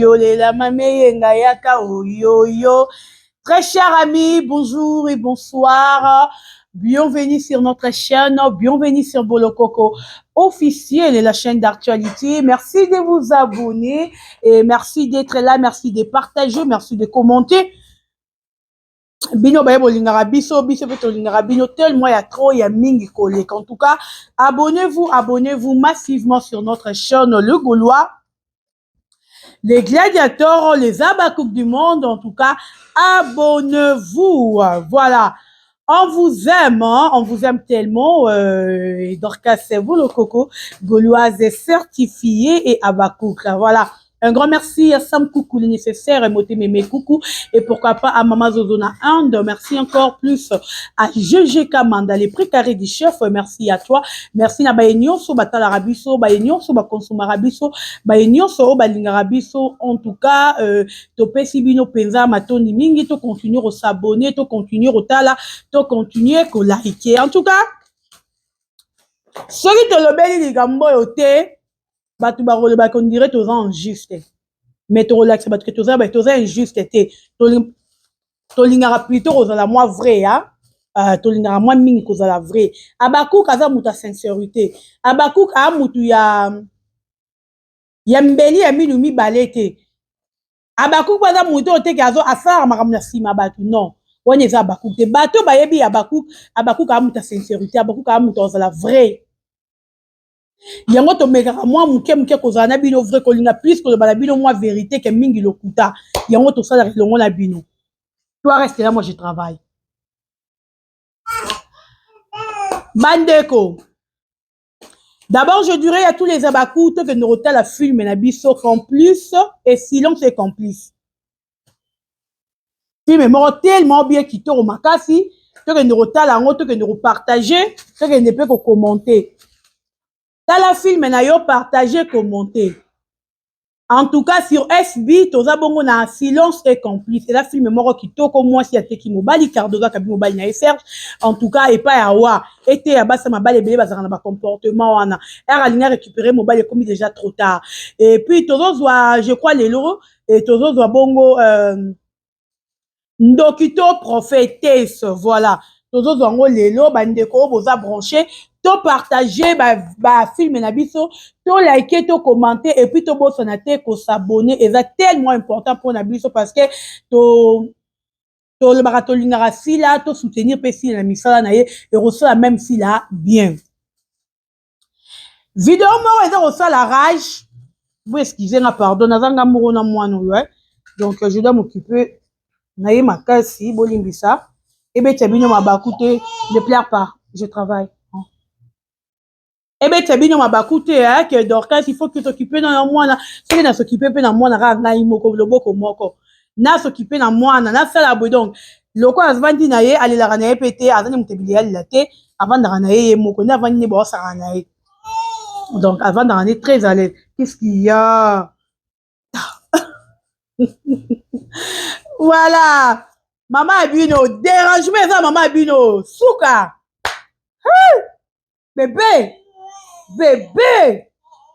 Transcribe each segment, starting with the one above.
Yolela Mameyenga Yaka Oyoyo. Très chers amis, bonjour et bonsoir. Bienvenue sur notre chaîne, bienvenue sur Bolokoko officiel et la chaîne d'actualité. Merci de vous abonner et merci d'être là, merci de partager, merci de commenter. Bino baye bolingaka biso, biso pe tolingaka bino tellement ya trop ya mingi koleka. En tout cas, abonnez-vous, abonnez-vous massivement sur notre chaîne Le Gaulois, les gladiateurs, les Abakouk du monde. En tout cas, abonnez-vous. Voilà. On vous aime, hein? On vous aime tellement. Dorcas, c'est vous le coco, gauloise certifiée et Abakouk. Voilà. Un grand merci à Sam Coucou, le nécessaire, et Moté Mémé Coucou, et pourquoi pas à Mama Zozona Inde. Merci encore plus à GG Kamanda, les précarés du chef. Merci à toi. Merci na baye nyonso, batalaka biso, baye nyonso, bakonsomaka biso, baye nyonso, balingaka biso. En tout cas, topesi bino penza matoni mingi, to continuer ko s'abonner, to continuer kotala, to continuer ko liker. En tout cas, soki tolobeli likambo oyo te, bato bakolobaka on dirait toza injuste, mais tokolakisa bato ke toza injuste te. Tolingaka plutôt kozala mwa vrai ya tolingaka mwa mingi kozala vrai. Abakuk aza moto ya sincérité. Abakuk aa motu ya mbeli ya minu mibale te. Abakuk mpo aza motu oyo teke asalaka makambo na nsima bato, non, wana eza Abakuk te. Bato bayebi Abakuk, Abakuk aa moto ya sincérité. Abakuk aa moto azala vrai. Yango tomekaka mwa moke moke kozala na bino vrai, kolinga plus koloba na bino mwa vérité ke mingi lokuta. Yango tosalaka elongo na bino. Toi, reste là, moi je travaille. Bandeko, d'abord je dirais à tous les Abakou tokende kotala film na biso Complice et Silence et Complice, film moko tellement bien, kitoko makasi. Tokende kotala yango, tokende kopartage, tokende mpe kokommente. Tala film na yo, partage, commenter. En tout cas, sur SB toza bongo na Silence et Complice. Eza film moko kitoko. Mwasi ateki mobali, Cardozo akabi mobali na ye Serge. En tout cas, epai ya wa ete ya basi ya mabali ebele bazalaka na bacomportement wana. Ere alingi récupérer mobali, ekomi déjà trop tard. Et puis tozozwa, je crois lelo, e tozozwa bongo Ndoki to Prophétesse. Voilà, tozozwa yango lelo. Bandeko oyo boza branché, topartage bafilm na biso, tolike, tokommente et puis tobosana te kos'abonner. Eza tellement important mpona biso parce que to tolobaka tolingaka Sila, tosoutenir mpe Sila na misala na ye, ekosala même Sila bien. Video moko eza kosala rage. Bo excuse nga, pardon, naza nga moko na mwana oyo, eh? Donc je dois m'occuper na ye makasi. Bolimbisa, ebetya bino mabaku te. Ne pleure pas, je travaille. Ebetya bino mabaku te ke Dorcas, il faut que t'occupe na mwana. Soki nas'occupe mpe na mwana kaka ngai moko, loboko moko nas'occupe na mwana, nasala boye. Donc lokola avandi na ye, alelaka na ye mpe te, aza nde moto ebili alela te. Avandaka na ye ye moko nde avandi nde baosaka na ye. Donc avandaka nde très à l'aise. Qu'est-ce qu'il y a? Voilà, mama ya bino, dérangement eza mama ya bino suka. Bébé, bébé,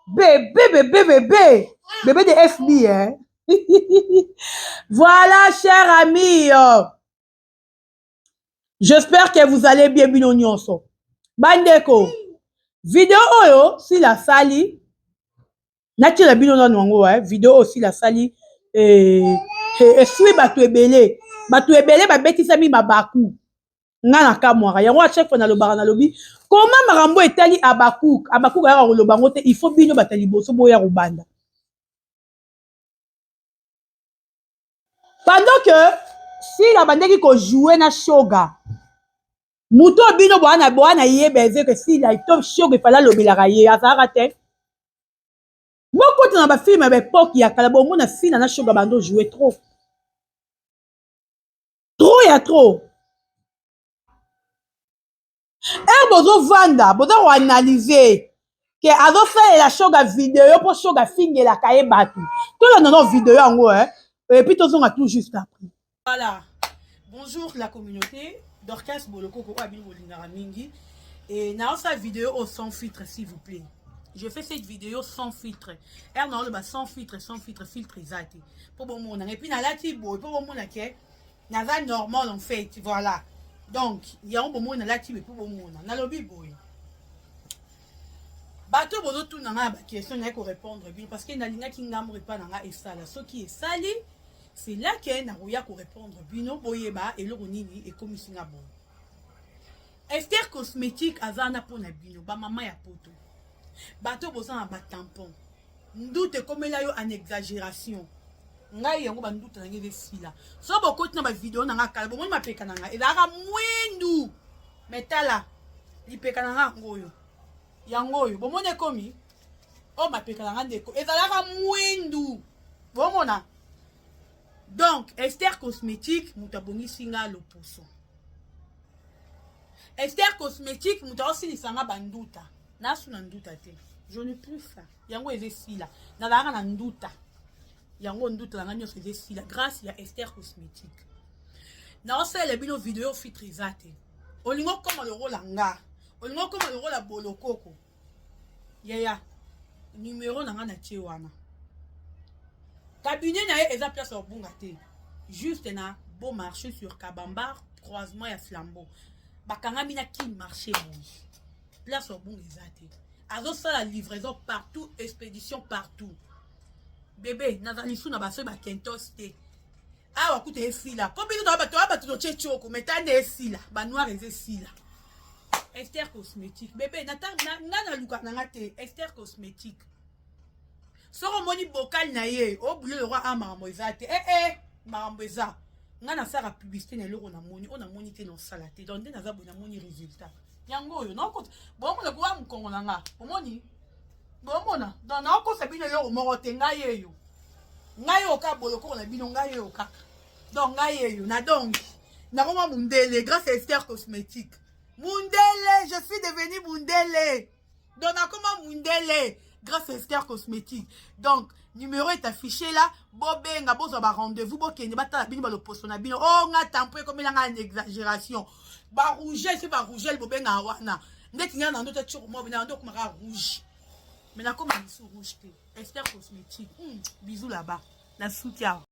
bébé, bébé, bébé, bébé de FB, hein. Voilà, chers amis, j'espère que vous allez bien, bino nyonso. Bandeko, video oyo Sila sali, natiela bino nanu yango. Video oyo Sila sali esui bato ebele, bato ebele babetisami mabaku. Nga na kamwaka yango. À chaque fois nalobaka, nalobi koma makambo etali Abakuk, Abakuk ayaka koloba yango te. Il faut bino bato ya liboso boya kobanda. Pendant que Sila bandeki kojouer na Shoga, moto oyo bino boana boana yeba eze ke Sila to Shoga efali alobelaka ye, azalaka te. Bokota na bafilm ya baépoque ya kala, bomona Sila na Shoga bando jouer trop, trop ya trop. Ere bozovanda, boza koanalyse ke azosalela Shoga video mpo Shoga afingelaka ye bato. Tolanda no video yango, et puis tozonga tout juste après. Voilà, bonjour la communauté. Dorcas Bolokoko oyo abino bolingaka mingi. E naosala video oyo sans filtre, s'il vous plaît. Je fais cette vidéo sans filtre. R na oloba sans filtre, sans filtre, filtre eza te. Po bomona. Et puis nalati boye po bomona ke naza normal en fait, voilà. Donc, yango bomona nalati boye po bomona. Nalobi boye. Bato bozotuna ngai ya baquestion, naye korépondre bino parce que nalingaki ngambo epa na ngai esala. Soki esali, c'est là ke nakoya korépondre bino, boyeba eloko nini ekomisi nga boye. Esther Cosmétique aza wana mpona bino bamama ya Poto, bato boza na batampon, nduta ekomela yo en exagération. Ngai yango banduta na ngai esila. So bokoti na bavideo na ngai kala, bomoni mapeka na ngai ezalaka mwindu, me tala lipeka na ngai yango oyo, yango oyo bomoni ekomi oyo. Mapeka na ngai ndeko ezalaka mwindu, bomona. Donc Esther Cosmétique moto abongisi nga loposo. Esther Cosmétique moto aosilisa nga banduta. Nasu na nduta te, je n'ai plus ça. Yango eza esila. Nazalaka na nduta, yango nduta na nga nyonso eza esila grâce ya Esther Cosmétique. Naosalela bino video, filtre eza te. Olingi okóma lokola nga, olingi okóma lokola Bolokoko, yaya, numero na nga na tie wana. Cabinet na ye eza place ya kobunga te, juste na Beau Marché sur Kabambar, croisement ya Flambeau, bakangami na Kin Marché boye. Place ya kobunga eza te. Azosala livraison partout, expédition partout. Bebe, naza lisu na basoki bakentos te. Awa kuta esila mpo biso toa bato, bato totie tioko me ta nde esila, banoir eza esila. Esther Cosmétique, bebe, nga naluka na nga te. Esther Cosmétique, soki omoni bokali na ye obule lokwa a makambo eza te. Ee, makambo eza. Nga nasalaka publicité na eloko namoni, oyo namoni te nosala te. Donc nde naza boye, namoni résultat yango oyo. Naokota, bomona kowa mokongo na nga, omoni, bomona. Donc naokosa bino eloko moko te. Ngai eyo, ngai oyo kaka Bolokoko na bino, ngai oyo kaka. Donc ngai eyo na donc nakoma mundele grâce à Esther Cosmétique. Mundele, je suis devenu mundele. Donc nakoma mundele grâce à Esther Cosmétique. Donc numéro est affiché là, bobenga, bozwa barendez-vous, bokende batala bino baloposo na bino. O nga tampo ekomela nga na exagération, barouge se barougel bobengaka wana. Ndeti nga na ndoto tioko mo na ndo okomaka rouge, mais nakoma lisu rouge te. Esther Cosmétique, bisous là-bas, na suki awa.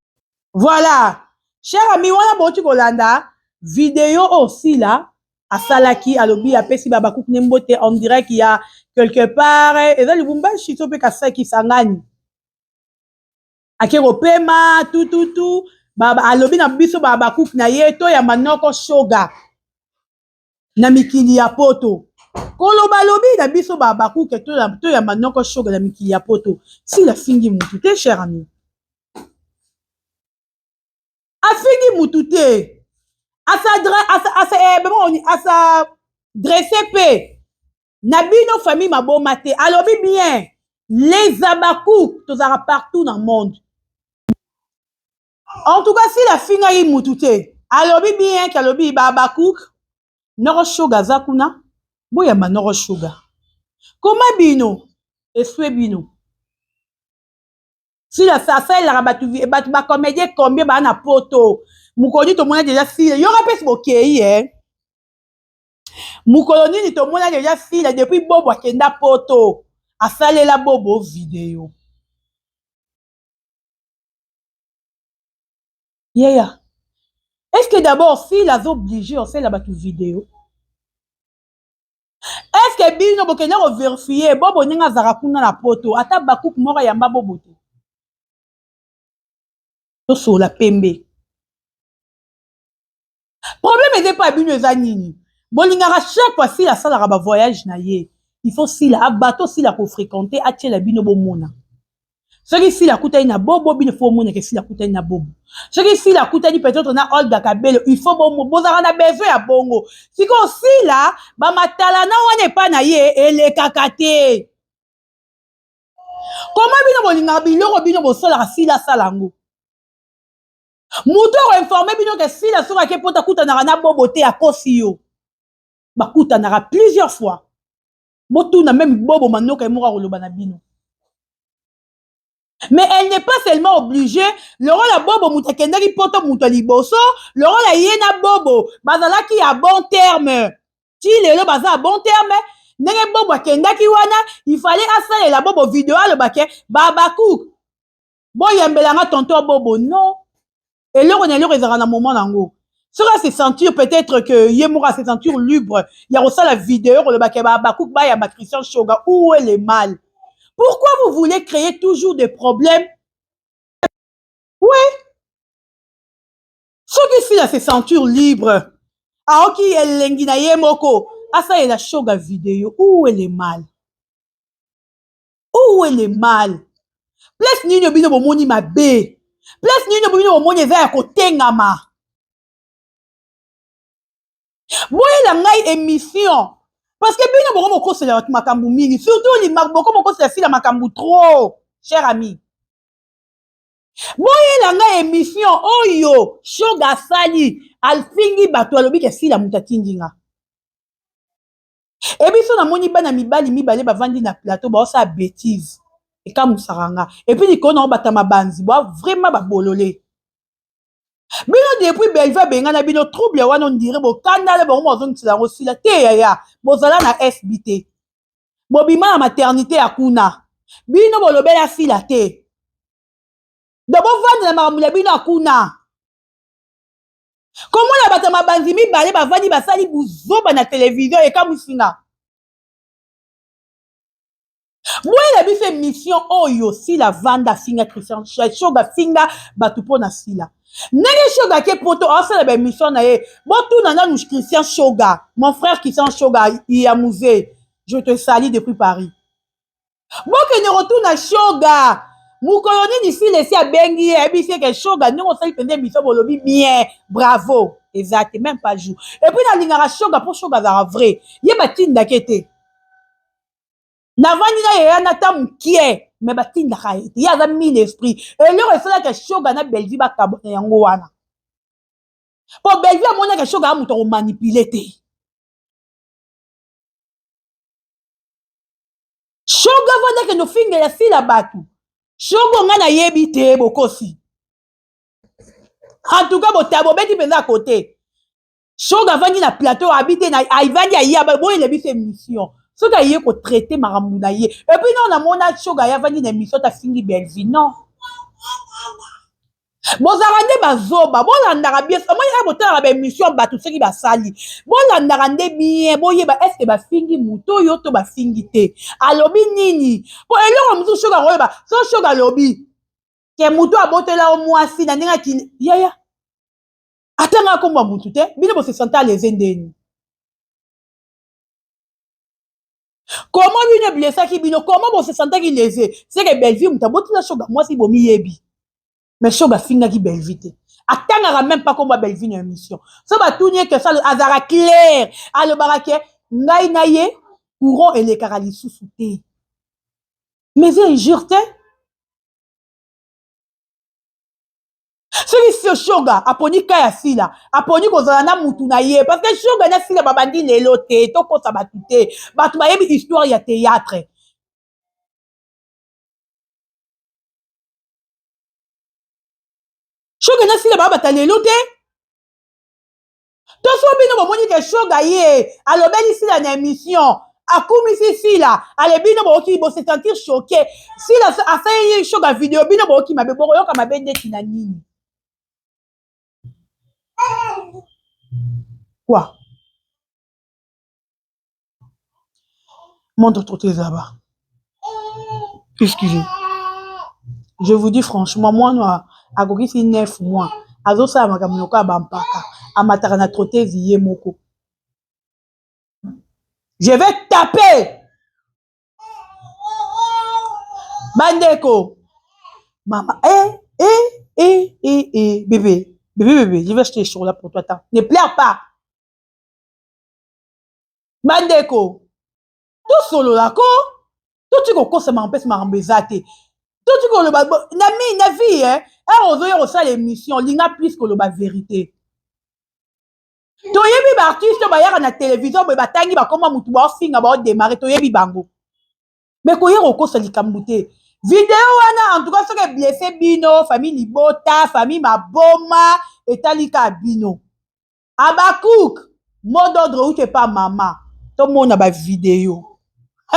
Voilà, cher ami, wana bouti kolanda video oyo Sila asalaki. Alobi apesi babakuku ne mbote en direct ya quelque part, eza Lubumbashi to mpe Kasaki Sangani, ake kopema tututu. Alobi na biso babakuku na ye toyamba noko Shoga na mikili ya Poto. Koloba alobi na biso babakuke toyamba noko Shoga na mikili ya Poto. Sila afingi mutu te, cher ami, afingi mutu te. As'adresse mpe na bino famille maboma te. Alobi bien, les Abakouk tozalaka partout na monde. En tout cas, Sila afingaki mutu te. Alobi bien ke alobi babakouk, noko Shoga aza kuna, boyamba noko Shoga. Koma bino eswe bino. Sila asalelaka bato, bato bacomédien combien baa na Poto? Mokolo nini tomona deja Sila yoka mpesi bokei e? Mokolo nini tomona deja Sila, depuis Bobo akenda Poto, asalela Bobo video? Yeya, est ce que d'abord Sila aza obligé osalela bato video? Est ce que bino bokende kovérifier Bobo ndenge azalaka kuna na Poto? Ata bakuku moko ayamba Bobo te. Tosola pembe, problème eza epa bino. Eza nini bolingaka chaque fois Sila asalaka bavoyage na ye, il faut Sila bato Sila kofréquente atiela bino bomona? Soki Sila akutani na Bobo, bino faut omonaka Sila akutani na Bobo. Soki Sila akutani peut-être na Olga Kabelo, il faut bozalaka na besoin ya bongo. Sikoyo Sila bamatalana wana epai na ye elekaka te. Koma bino bolingaka biloko bino bosalaka, Sila asala yango. Moto akoinforme bino ke Sila soki ake Poto akutanaka na Bobo te, akosi yo. Bakutanaka plusieurs fois. Botuna même Bobo Manoka, ye moko akoloba na bino. Mais elle n'est pas seulement obligée. Lokola Bobo moto akendaki Poto moto ya liboso, lokola ye na Bobo bazalaki ya bon terme, ti lelo baza ya bon terme. Ndenge Bobo akendaki wana, il fallait asalela Bobo video, aloba ke Babakuk boyembela nga tonton Bobo. Non, eloko na eloko ezalaka na moment nango. Soki ase sentir peut-être que ye moko ase sentir libre ya kosala video, koloba ke Babakuk bayamba Christian Shoga, où est le mal? Pourquoi vous voulez créer toujours des problèmes? Oui, soki Sila se sentir libre, aoki elengi na ye moko asalela Shoga video, où est le mal? Où est le mal? Place nini bino bomoni mabe? Place nini bino bomoni eza ya kotengama? Boyela ngai émission, parce que bino boko mokosela bato makambo mingi, surtout boko mokosela Sila makambo trop. Cher ami, boyela ngai émission oyo Shoga asali, afingi bato, alobi ke Sila moto atindi nga. Ebiso namoni bana mibali mibale bavandi na plateau, baosala bétise, ekamusaka nga. Et puis likolo nango batama banzi boa vraiment babolole. Bino depuis Belve abengana bino, trouble wana ondire bokandala bango, bazongisela yango Sila te. Yaya, bozala na SB te, bobima na maternité ya kuna, bino bolobela Sila te. Do bovandela makambo na bino ya kuna. Komona bato ya mabanzi mibale bavandi, basali buzoba na televizio, ekamwisinga. Boyela biso émission oyo Sila vanda afinga Christian Shoga, afinga bato mpo na Sila. Ndenge Shoga ake poto, aosala baémission na ye, botuna nanu Christian Shoga. Mon frère Christian Shoga ya musée, je te salue depuis Paris. Bokende kotuna Shoga mokolo nini Sila esi abengi ye, ayebisi eke Shoga, ndenge osali mpenza émission, bolobi bien, bravo. Eza te, même pas jour. Et puis nalingaka Shoga mpo Shoga azalaka vrai. Ye batindaki te, navandi na yeya na ta mokie, me batindaka ye te. Ye aza mille esprit. Eloko esalaka Shoga na Bellevie bakabona yango wana, mpo Bellevie amonaka Shoga ya moto akomanipuler te. Shoga vandakende ofingela Sila bato, Shogo ngai nayebi te. Bokosi en tout cas, bota bobeti mpenza kote. Shoga avandi na plateau, abi te, avandi aye, boyela biso émission soki aye kotraiter makambo na ye. Et puis non, namona Shoga aye avandi na émission, tafingi Bellevie. Non, bozalaka nde bazoba. Bolandaka bien, omoni kaka botalaka baémission bato soki basali, bolandaka nde bien, boyeba est-ce bafingi moto oyo to bafingi te, alobi nini. Po eloko mosusu Shoga koyeba, so Shoga alobi ke moto abotela yo mwasi na ndenge akili, yaya atanga akomba motu te. Bino bose sentir à l'aise ndeni? Comment bino eblessaki bino? Comment bose sentaki lésé? C'est que Bellevie moto abotela Shoga mwasi, bomiyebi. Mais Shoga afingaki Bellevie te, atangaka même pas kombo Bellevie na émission. So batuni ye question, azalaka clair, alobaka ke ngai na ye courant elekaka lisusu te, mais eza injure te. Soki sio Shoga aponi ka ya Sila, aponi kozala na mutu na ye, parce que Shoga na Sila babandi lelo te, tokosa bato te. Bato bayebi histoire ya théâtre. Shoga na Sila babata lelo te. To so bino bomoni ke Shoga ye alobeli Sila na émission, akumisi Sila, ale bino bokoki bose sentir choqué. Sila asaleli Shoga video, bino bokoki mabe, bokoyoka mabe ndeti na nini? Quoi? Montre trop là-bas. Excusez. Je vous dis franchement, moi, akokisi 9 mois, azosala makambo lokola bampaka, amataka na trotezi ye moko. Je vais taper bandeko. Mama, eh eh eh eh eh, bébé, bébé, bébé, je vais acheter les chocolat pour toi. Attends, ne pleure pas. Bandeko, tosololako, toti kokosama mpesi makambo eza te. Toti koloba na mi na vie, eh ozoya kosala émission, linga plus koloba vérité. Toyebi baartiste bayaka na télévision boye, batangi bakoma mutu, baofinga, baodémarrer, toyebi bango. Me koya kokosa likambo te. Video wana en tout cas soki eblesser bino, famille libota, famille maboma, etali kaka bino. Abakouk, mot d'ordre outi epa mama, tomona bavideo.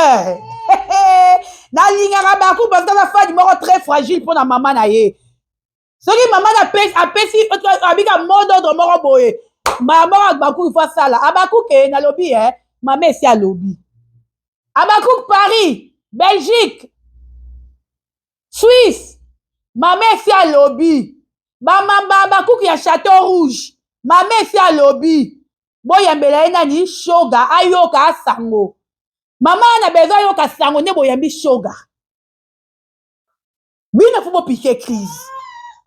Eh. Nalingaka Baku parce que aza fani moko très fragile mpo na mama na ye. Soki mama na apesi abika mot d'ordre moko boye, mbala moko Abaku ifo asala. Abaku ke nalobi eh, mama esi alobi. Abaku Paris, Belgique, Suisse, mama esi alobi. Bamamba Abakuku ya Chateau Rouge, mama esi alobi. Boyambela ye nani shoga ayoka sango. Mama na besoin ayoka sango nde boyambi shoga. Bino faut bopiquer crise.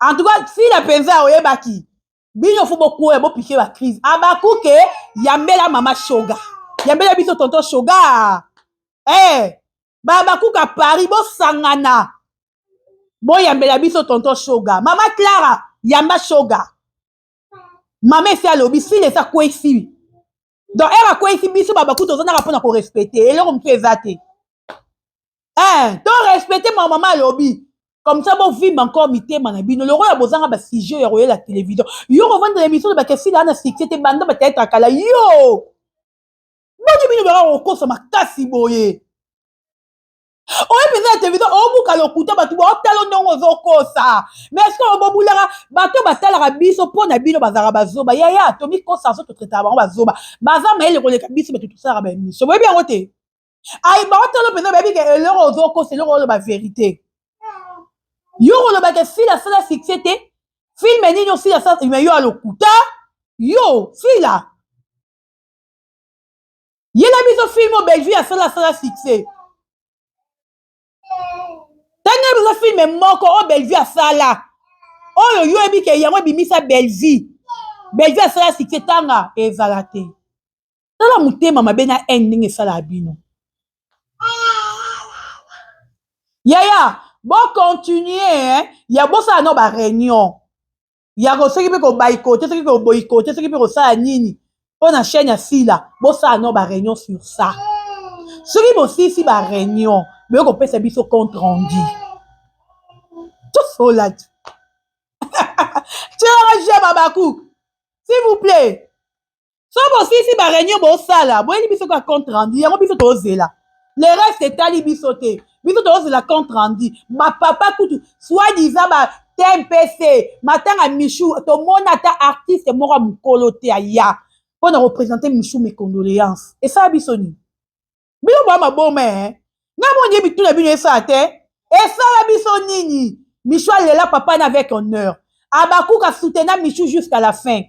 En tout cas, sila mpenza oyebaki. Bino faut bokoya bopiquer ba crise. Abakuke yambela mama shoga. Yambela biso tonton shoga. Eh, babakuka Paris bosangana. Boyambela biso tonton shoga. Mama Clara yamba shoga. Mama esi alobi sila eza kwesi. Donc ere akweyisi biso babaku tozanaka mpona korespecte eloko mosusu eza te. Eh, to respecte ma mama alobi. Comme ça bovimba encore mitema na bino lokola bozanga ba sujet ya koyela télévision. Yo kovanda na émission ba kesila na succès te banda ba théâtre kala yo. Boni bino baka kokosa makasi boye. Oye mpenza na télévision obuka lokuta bato baotala ndongo ozokosa. Mais est-ce que bobulaka bato batalaka biso mpo na bino bazalaka bazoba? Yaya tomikosa so totretaka bango bazoba. Baza mayele koleka biso bato tosalaka ba émission. Boyebi yango te. Ayi baotala mpenza bayebi ke eloko ozokosa eloko oloba vérité. Yo kolobaka sila asala succès te. Film nini osila asala mais yo alokuta. Yo sila. Yela biso film oyo Bellevue asala asala succès. Tanga biso film moko oyo Bellevue asala. Oyo yo yebi ke yango ebimisa Bellevue. Bellevue asala succès tanga ezala te. Tala motema mabe na haine ndenge esalaka bino. Yaya, bo continuer hein, ya bosala no ba réunion. Ya ko soki pe ko boycotter, soki ko boycotter, soki pe kosala nini mpo na chaîne ya Sila, bosala no ba réunion sur ça. Soki bosisi ba réunion, boye kopesa biso compte rendu. Tosola tu. Tiens, j'aime Abaku. S'il vous plaît. Soki bosisi ba réunion bosala, boyeli biso ka compte rendu, yango biso tozela. Le reste etali biso te. Biso tozela compte rendu. Ba papa kutu, soi-disant ba TMPC, matanga Michou, tomona ata artiste moko ya mokolo te aya mpona représenter Michou mes condoléances. Esala biso nini? Bino boya maboma eh. Nga moni yebi tuna bino esala te. Esala biso nini? Michou alela papa na avec honneur. Abakuka soutena Michou jusqu'à la fin.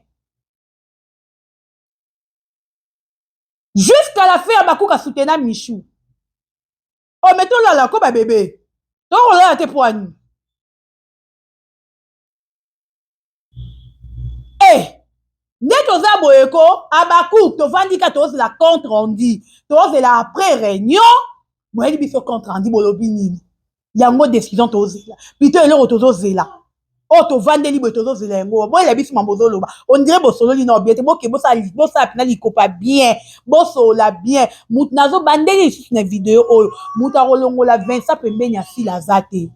Jusqu'à la fin Abakuka soutena Michou. Oh mais tolala ko ba bébé. Tokolala te poani. Eh, nde toza boye ko Abaku tovandi ka tozela compte rendu, tozela après réunion, boyebi biso compte rendu bolobi nini? Yango décision tozela. Plutôt eloko tozozela. Oyo tovandeli boye tozozela yango. Boyela biso mambo ozoloba. On dirait bosololi na bien te. Boke bosala bosala pena likopa bien. Bosolola bien. Mutu nazo bandeli lisusu na video oyo. Mutu akolongola Vincent pembeni ya Sila aza te.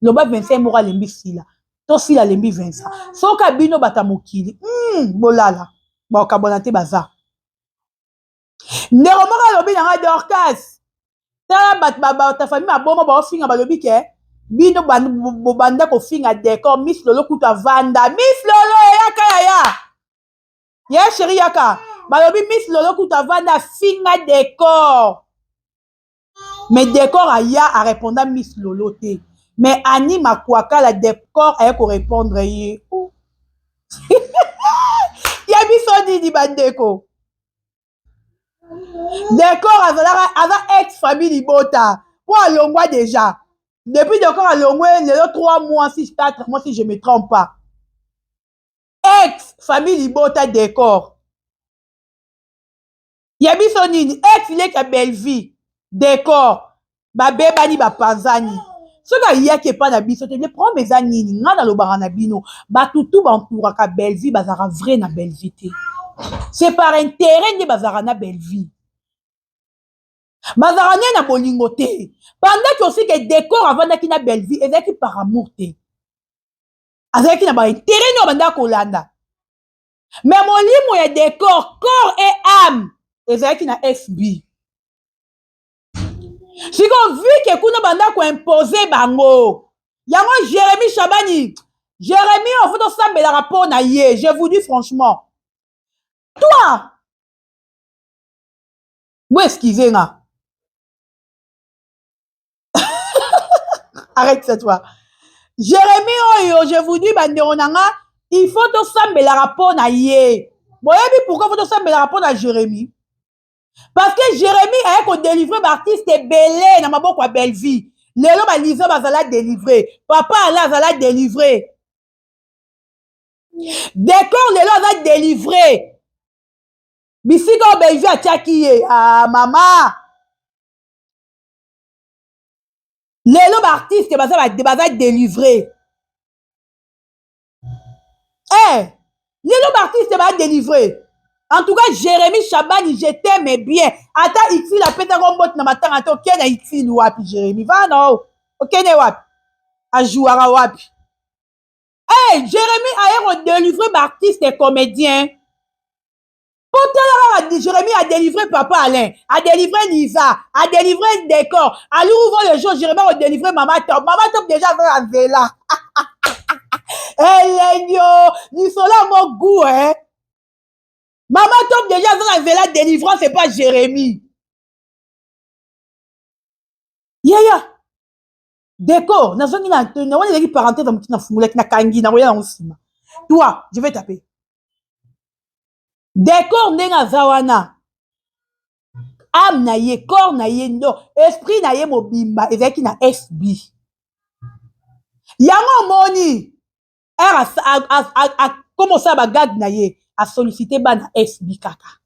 Loba Vincent moko alembi Sila. To Sila alembi Vincent. Soka bino bata mokili. Bolala. Bakabwana te baza. Ndeko moko alobi na nga Dorcas. Tala bato ba famille maboma baofinga balobi ke bino bobanda kofinga décor Miss Lolo kutu avanda. Miss Lolo eyaka yaya. Ye chéri yaka. Balobi Miss Lolo kutu avanda finga décor. Mais décor aya a répondre Miss Lolo te. Mais Annie Makwakala décor aya ko répondre ye. Ya biso nini bandeko? Décor azalaka aza ex famille libota po alongwa déjà. Depuis décor alongwe lelo 3 mois 6 4 mois si je me trompe pas. Ex famille libota décor. Ya biso nini? Ex leki ya Bellevue décor babebani bapanzani. Soki ayaki epai na biso te, le problème eza nini? Nga nalobaka na bino, bato tu bantouraka Bellevue bazalaka vrai na Bellevue te. C'est par intérêt nde bazalaka na Bellevue. Bazalaka nde na bolingo te. Pendant que aussi que décor avandaki na Bellevue, ezalaki par amour te. Azalaki na ba intérêt nde bandaka kolanda. Mais molimo ya décor, corps et âme, ezalaki na SB. Sikoyo vu que kuna banda koimpose bango yango, Jérémi Shabani, Jérémi oyo faut tosambelaka mpo na ye. Je vous dis franchement, toi, bo excuse nga, arrête cette fois. Jérémi oyo, je vous dis, bandeko na nga, il faut tosambelaka mpo na ye. Boyebi pourquoi faut tosambelaka mpo na Jérémi? Parce que Jérémi aye kodélivre baartiste ebele na maboko ya Bellevie. Lelo baliza bazala délivré, papa ala azala délivré, Décor lelo aza délivré. Bisika oyo Bellevie atiaki ye, ah, mama, lelo baartiste baza délivré. Eh, lelo baartiste baza délivré. En tout cas, Jérémi Chabani, je t'aime bien. Ata Itili apesaka mbote na matanga te, okende na Itili wapi? Jérémi vana o okende wapi? Ajouaka wapi? Hey, Jérémi aye kodélivre baartiste comédien. Po tala kaka, Jérémi adélivre papa Alain, adélivre Lisa, adélivre Décor. Alors ouvre le jour, Jérémi akodélivre mama Top. Mama Top déjà aza na nzela. Elengi o lisolo yango gu, eh? Mama Top déjà aza na nzela délivrance, c'est pas Jérémi. Yaya Décor, nazongi na wana, ezalaki parenthèse ya motu, nafungolaki, nakangi, nakoya nango nsima. Toi, je vais taper Décor ndenge aza wana. Âme na ye, corps na ye, ndo esprit na ye mobimba ezalaki na SB. Yango omoni ere akoma osala bagage na ye, asollicite bana SB kaka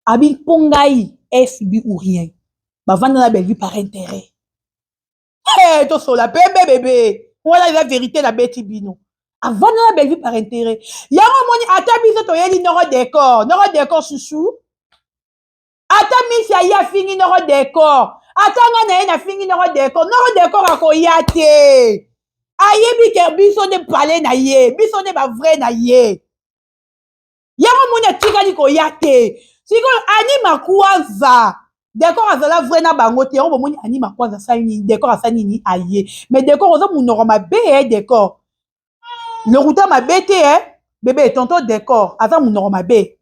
abi mpo ngai SB ou rien. Bavanda na Bellevue par intérêt. Hey, tosola pembe bebe, wana eza vérité. Nabeti bino, avanda na Bellevue par intérêt. Yango omoni, ata biso toyeli noko Décor, noko Décor chuchu, ata misi aye afingi noko Décor, ata nga na ye nafingi noko Décor, noko Décor akoya te. Ayebi ke biso nde pale na ye, biso nde bavrai na ye. Yango moni atikali koya te. Sikoyo Ani Makwanza, Décor azala vrai na bango te. Yango bomoni Ani Makwanza asali nini, Décor asali nini, aye. Mais Décor oza monoko mabe e Décor lokuta mabe te e bebe. Tonton Décor aza monoko mabe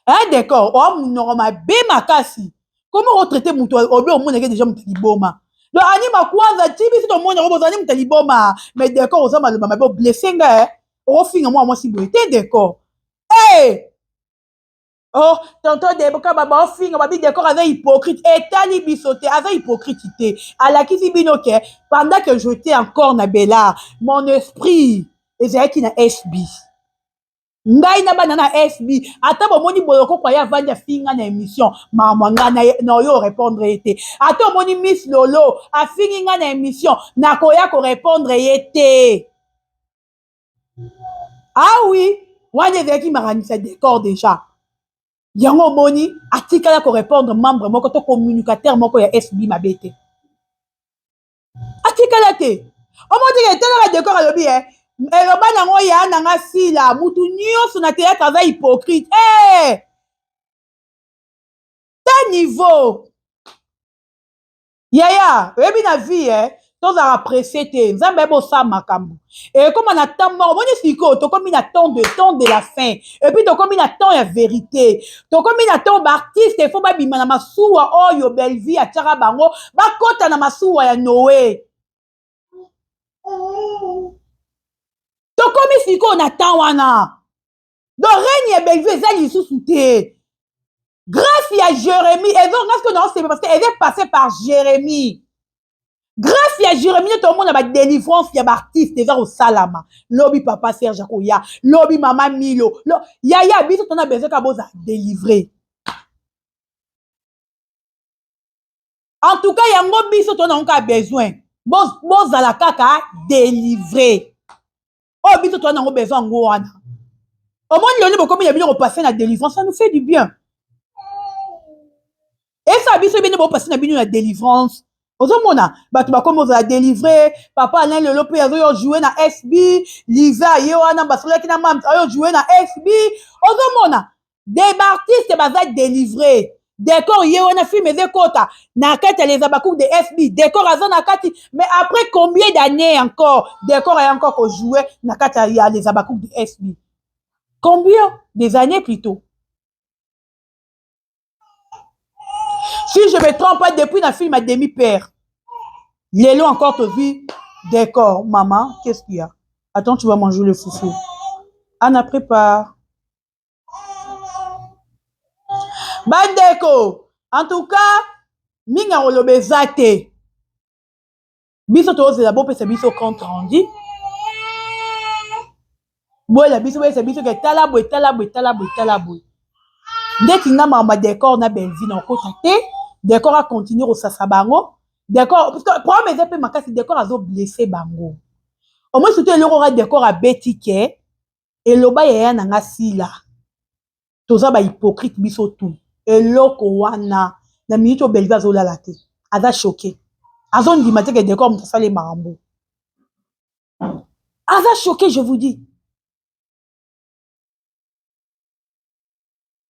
e Décor oa monoko mabe makasi. Comment otraite moto obi omonake déjà moto liboma? Donc Ani Makwanza ti biso tomoni yango, bozali moto liboma. Mais Décor oza maloba mabe, oblesse nga e okofinga mwana mwasi boye te, Décor e. Oh, tonton Deboka, baba ofinga babi Décor aza hypocrite. Etali biso te, aza hypocrite te. Alakisi bino ke pendant que j'étais encore na Bela, mon esprit ezalaki na SB. Ngai na bana na SB. Ata bomoni Bolokoko ye avandi afinga na émission, mama, ngai na oyo répondre ye te. Ata omoni Miss Lolo afingi ngai na émission, nakoya korépondre ye te. Ah oui, wana ezalaki makanisa Décor déjà. Yango omoni atikala korépondre membre moko to communicateur moko ya SB mabe te, atikala te. Omoni teke etalaka Décor alobi e eloba nango ya nanga sila mutu nyonso na théâtre aza hypocrite. Hey! Ta niveau yaya, oyebi na vie eh, tozalaka pressé te. Nzambe ayebi osala makambo ekóma na temps moko. Omoni sikoyo tokómi na temps de la fin, et puis tokómi na temps ya vérité, tokómi na temps baartiste efo babima na masuwa oyo Bellevie atiaka bango, bakɔta na masuwa ya Noé. Tokómi sikoyo na temps wana. Donc règne ya Bellevie eza lisusu te. Grâce ya Jérémie ezo nga sikoyo naosebe parce que eza passé par Jérémie. Grâce ya Jérémie nde tomona badélivrance ya baartiste eza kosalama. Lobi papa Serge akoya, lobi mama Milo lo, yaya, biso tona besoin kaka bozala délivré. En tout cas, yango biso tona yango kaka besoin, bozala kaka délivré. Oyo biso tona yango besoin yango wana. Omoni lelo bokomi na bino kopase na délivrance, ça nous fait du bien. Esala biso bino bopase na bino na délivrance. Ozomona bato bakomi ozala délivré. Papa Alain lelo mpe azoyo joue na SB, Liza ye wana basolaki na mams ayo joue na SB. Ozomona des baartiste baza délivré. Décor ye wana, film eza ekota na kati ya Les Habacucs de FB, Décor aza na kati. Mais après combien d'années encore, Décor aya encore kojouer na kati ya Les Habacucs de FB? Combien des années plutôt? Si je me trompe pas, depuis na film ya Demi Père, lelo encore tozwi Décor. Maman, qu'est-ce qu'il y a? Attends, tu vas manger le foufou. Anna prépare. Bandeko, en tout cas, mingi akoloba eza te. Biso tozela bopesa biso compte rendu, boyela biso, boyesa biso ke tala boye, tala boye, tala boye, tala boye. Ndeti nga, makambo ya Décor na Bellevue na okota te. Décor acontinue kosasa bango. Décor, parce que problème eza mpe makasi, Décor azoblesse bango. Au moins surtout eloko kaka Décor abeti ke eloba yaya na nga Sila, toza bahypocrite biso tu. Eloko wana, na minute oyo Bellevue azolala te, aza choqué, azondima te ke Décor moto asali makambo. Aza choqué, je vous dis.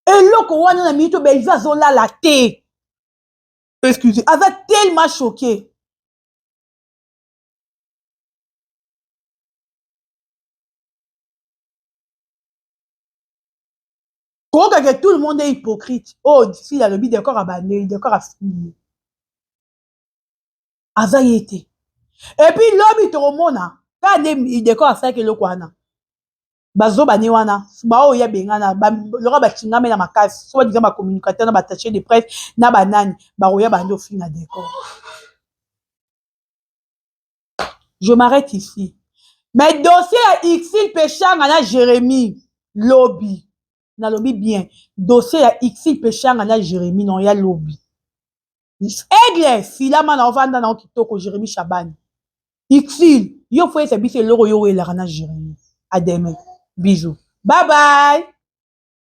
Eloko wana, na minute oyo Bellevue azolala te, excusez, aza tellement choqué. Koyoka ke tout le monde est hypocrite, oyo Sila alobi, Décor abandeli, Décor afingi ye, aza ye te. Et puis lobi tokomona kaka nde Décor asalaki eloko wana. Bazoba ne wana, baoyo ya bengana loka bacingame na makasi, so badisa bacommunicateur na baattaché de presse na banani, bakoya bandi ofinga Décor. Je m'arrête ici, mais dossier ya Ursule Peshanga na Jérémie lobi, nalobi bien, dossier ya Ursule Peshanga na Jérémie na ya lobi. Aigle filama na ovanda na kitoko. Jérémie Chabani, Ursule, yo fo yesa biso eloko yo oyelaka na Jérémie. À demain, bisous, bye bye.